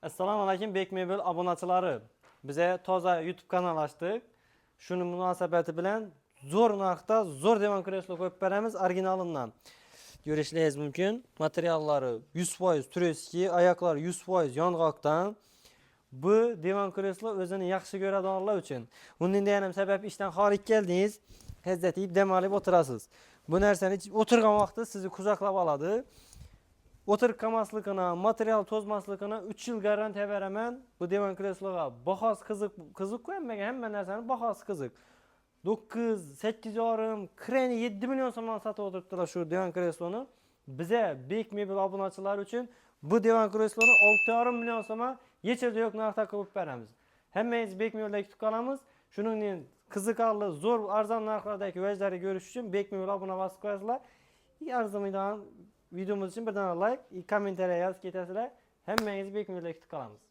Assalomu alaykum, Bek Mebel obunachilari. Bize toza YouTube kanal açtık. Şunun münasebeti bilan zo'r narxda zo'r divan kreslo qo'yib beramiz originalidan. Ko'rishingiz mumkin. Materiallari 100% турецкий, oyoqlari 100% yong'oqdan. Bu divan kreslo o'zini yaxshi ko'radiganlar uchun. Bundan ham sabab ishdan xorij keldingiz, lezzat yeyib dam olib o'tirasiz. Bu narsani o'tirgan vaqtda sizni quchoqlab oladi. O'tirib qolmasligini, material to'zmasligini 3 yil garantiya beraman. Bu divan kresloga bahosi qiziq, qiziq-ku hammaga, hamma narsani bahosi qiziq. 9, 8,5, kreni 7 million so'mdan sotib o'tiribdilar shu divan kresloni. Biza Bek Mebel obunachilari uchun bu divan kresloni 6,5 million so'mga hech yo'q narxda qilib beramiz. Hammangiz Bek Mebelda kutib qolamiz. Shuningdek, qiziqarli, zo'r arzon narxlardagi vajlarni ko'rish uchun Bek Mebel obuna bosib qo'yasizlar. Arzimaydigan videomiz uchun bir dona like, kommentariya yozib ketasizlar. Hammangizni Bek Mebelda kutib qolamiz.